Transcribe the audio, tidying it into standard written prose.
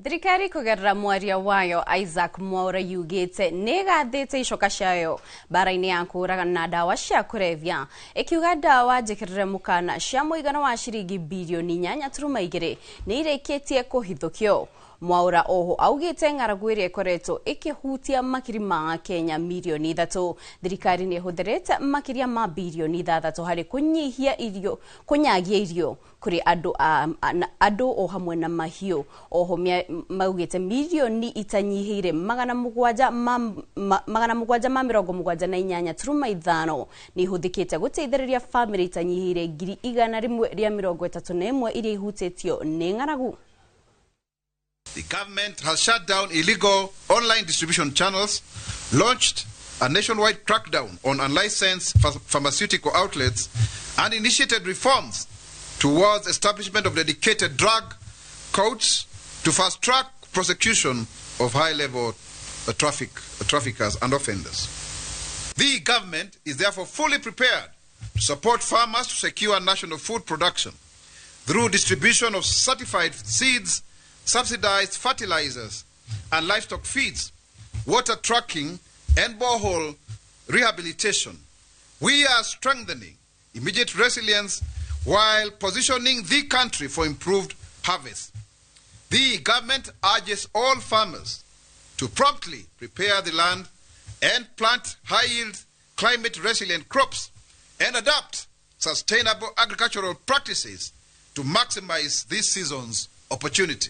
Thirikari kũgerera mwaria wayo Isaac Mwaura yugĩte nĩ ĩgathĩte icoka ciayo mbara-inĩ ya kũũragana na ndawa cia kũrebia, ĩkiuga ndawa njĩkĩrĩre mũkana cia mũigana wa ciringi birioni 8.2 nĩ irĩkĩtie kũhithũkio. Mwaura oho augĩte ng'aragu ĩrĩa ĩkoretwo ĩkĩhutia makiri ma Kenya mirioni 3, thirikari nĩ ĩhũthĩrĩte makĩria ma birioni 6 harĩ kũnyihia irio, kũnyagia irio kũrĩ andũ andũ o hamwe na mahiũ. Oho maugĩte mirioni itanyihĩire 778.5 nĩ ihũthĩkĩte gũteithĩrĩria bamĩrĩ itanyihĩire 131,000 iria ihutĩtio nĩ ng'aragu. The government has shut down illegal online distribution channels, launched a nationwide crackdown on unlicensed pharmaceutical outlets, and initiated reforms towards establishment of dedicated drug courts to fast-track prosecution of high-level traffickers and offenders. The government is therefore fully prepared to support farmers to secure national food production through distribution of certified seeds, subsidized fertilizers and livestock feeds, water tracking and borehole rehabilitation. We are strengthening immediate resilience while positioning the country for improved harvest. The government urges all farmers to promptly prepare the land and plant high-yield, climate-resilient crops and adopt sustainable agricultural practices to maximize this season's opportunity.